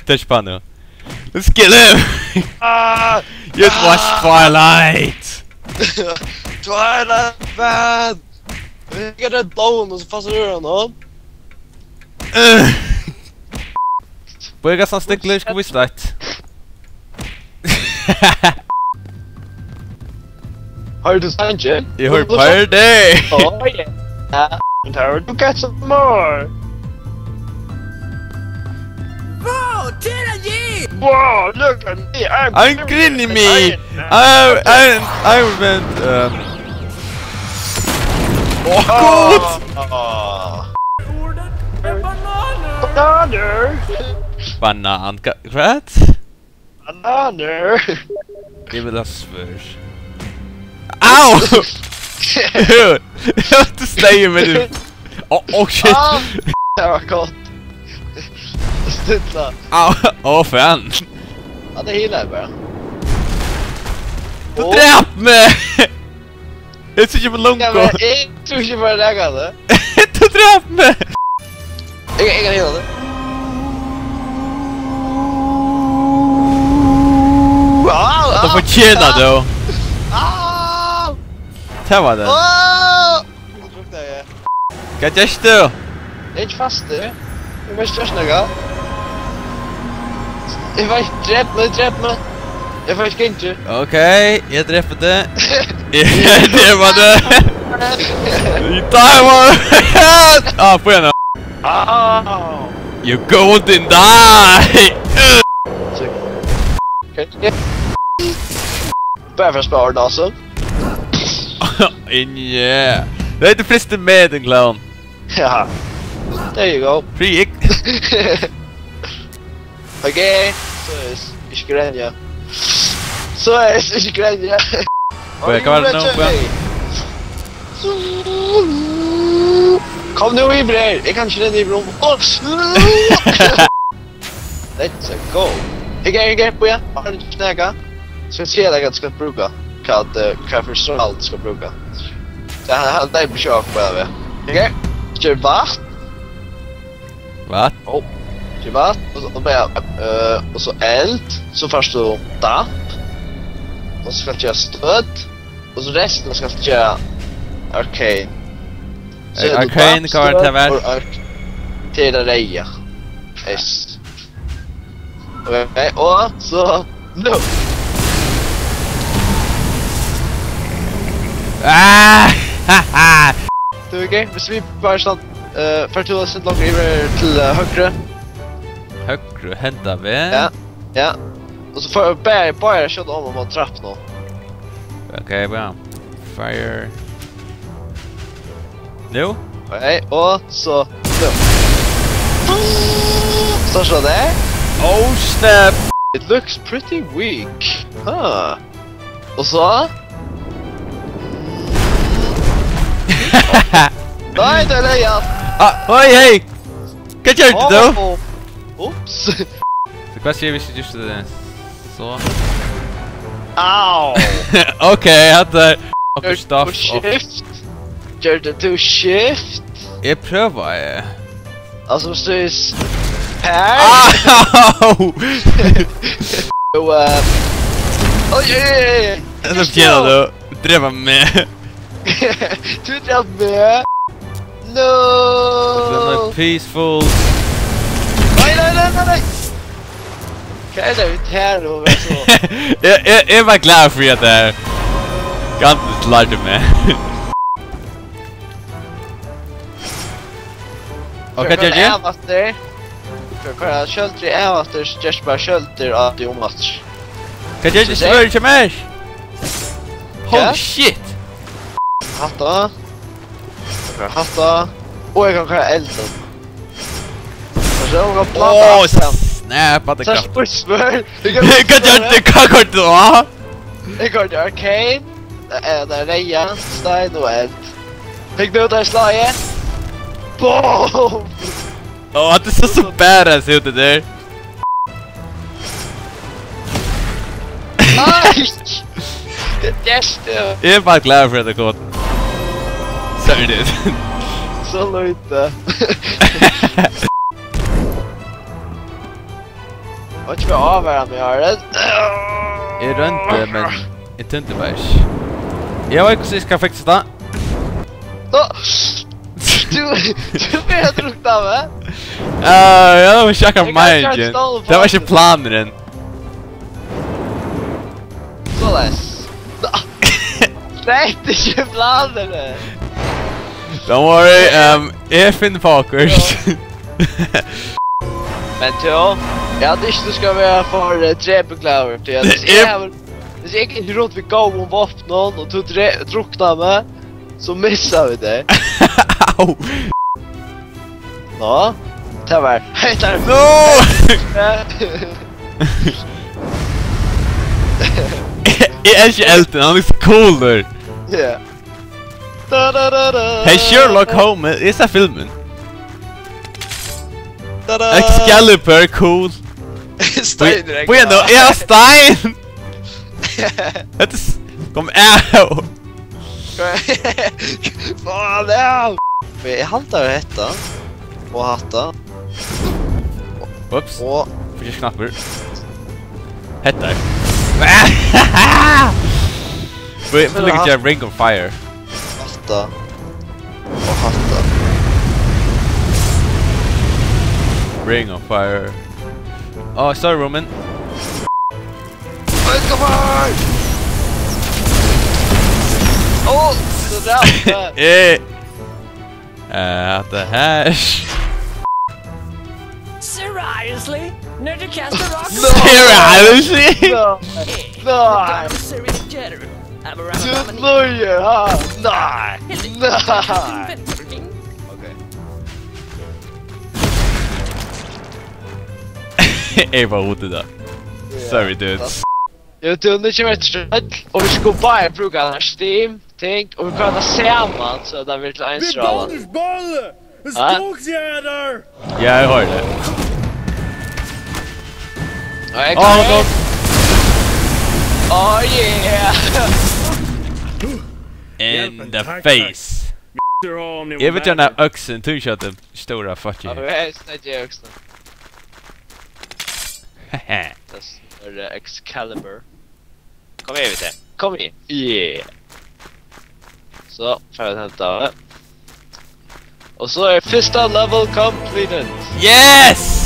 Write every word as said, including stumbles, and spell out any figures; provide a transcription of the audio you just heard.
Touch på nu. Let's kill him! Ah! It was Twilight! Twilight, man! Look at that bone, og so fastar du hann. Bøga sann stikler, skal vi slett. Har du sangin? Eg hoyri party! Oh yeah! And how to get some more? Wow, look at me! I'm I'm grinning me! I, I, I went, um, oh, God! Ordet er bananer! Banan, hva? Hvat? Bananer! Eg vil ha svørð. Au! Eg havi slegið meg, du. Oh, oh, shit. Ah, det var godt. Stilla. Au, oh, fan. Ja, det healer jeg bare. Du drep meg! Eg trúgvi ikki på lungo. Ja, men eg trúgvi ikki på det, du. Du drep meg! Eg, eg kann heala teg. Au, au, fortjenar du. Au! Tað var tað. Au! Nú druknaði eg. Hvat gert tú? Eg eri ikki fastur. Eg má ikki gjørt nakað. Eg veit, drep meg, drep meg. Eg fái ikki gingið. Ok, eg drepi teg. Eg drepi teg. Tá var ah, fáa hana. Au. You going to die. Bara for at spara, altså. Yeah. Nei, du frister meg, din clown. Ja. There you go. Freak. Ok, so er ikki grenja. So er ikki grenja. Hvat er, hvat er nú? Kom nú yvir her. Eg kann ikki renna yvir um. Let's go. Hygg her, hygg her, bíða. Har er nakað. Skal eg siga tær hvat tú skalt brúka? Hvat, eh, hvat fyri strál tú skalt brúka? Ja, hann, hann, tað er bara sjokk, bara við. Hygg her. Ger vatn. Vatn? Ó, ger vatn. Og, og bara, eh, og so eld. So fært tú damp. Og so skalt tú gera stødd. Og so restina skalt tú gera arcane. So hevur tú arcane, damp, hvat var tað stødd var? Og arc-, tað er tað reyða. Yes. Ok, og so nú. Ah! Tú, ok, hvis vi bara sånn, eh, fært tú eitt sindur longur yvir til, eh, høgru. Høgru, henda veg? Ja, ja. Og so fært tú bara, bara skjóta oman á trappuna. Ok, bra. Fire. Nú? Ok, og so nú. Stóð so har. Oh, snap! It looks pretty weak. Huh. Og so? Nei, tað er leiðin. Ah, oi, hey! Hvat gjørdi tú? Oh, ups. So hvat sigur, hvis eg just det? So. Au! Ok, hatta er okkurt stuff. Gjørdi tú shift? Gjørdi tú shift? Eg prøvaði. Altso, hvis tú s-, her? Au! Tú, eh, oj, oj, oj, oj. Hvat gera tú? Drepa meg. Tú drap meg. No. Tað er peaceful. Nei, nei, nei, nei, nei. Hvat er tað við tær og so? Eg, eg, eg var glaður fyri at tað er Gandalf lærdi meg. Og hvat ger eg? Hvat, hvat er skjøldur í av aftur, so gerst bara skjøldur á tí um aftur. Hvat ger eg? So svørð ikki meir. Holy shit. Hatta. Eg kann hatta. Og eg kann koyra eld. Og so kann blanda alt saman. Snap, at tað er kraft. Hvat gjørdi tú? Hvat gjørdi tú? Eg koyrdi arcane. Eh, tað er reyðan, stein og eld. Hygg nú, tað er slagið. Boom! Ó, hatta sær so badass út, tað har. Nei! Tað er støv. Eg eri bara glaður fyri at tað kom. Sorry, dude. So lítið. Veit ikki, hvat ávaran eg har. Eg royndi, men eg tímdi bara ikki. Eg veit hvussu eg skal fiksa tað. Nå! Du, du blir helt rukt av, eh? Eh, ja, det var ikke akkurat meningen. Tað var ikki planurin. Soleiðis. Nå. Slett ikki planurin. Don't worry, um, eg finn fokers. Men tú, eg haldi ikki, tú skal vera for, eh, drepaglaður, tí at hvis eg havi, hvis eg gongi rundt við góðum vápnum, og tú dre-, druknar meg, so missa vit teg. Au! Nå, tað var, hetta er No! Eg elski eldin, hann er so coolur. Ja. Da, da, da, da. Hey, Sherlock Holmes, eg sá filmin. Da, da. Excalibur, cool. Stein, bíða nú, eg havi stein. Hetta er s-, kom av. Faen, av. Men eg haldi av hetta. Og hatta. Ups. Og fyrst knappur. Hetta er. Wait, men hatta. Ring of Fire. Hatta. Og hatta. Ring of Fire. Oh, sorry, Roman. Ring of Fire! Oh, so that. Eh. Eh, hatta her. Seriously? Nerdy Caster Rock? No. Seriously? No. No. Serious chatter. I'm a rabbit. Tú lýgur, ha? Nei. Nei. Okay. Eg var úti tá. Sorry, dudes. Jú, tú, nú kemur eitt trøll, og vit skulu báðir brúka hana Steam, ting, og vit koyra tað saman, so at tað verður til ein strála. Skogseter! Ja, eg hoyri tað. Og eg Oh, no. Oh, yeah! In the face. Eg vil gjarna øksin, tú skjøt. Stóra fucking. Ja, eg snakki øksin. Hehe. Tað er Excalibur. Kom her, vit. Kom her. Yeah. So, fara vit henta. Og so er fyrsta level completed. Yes!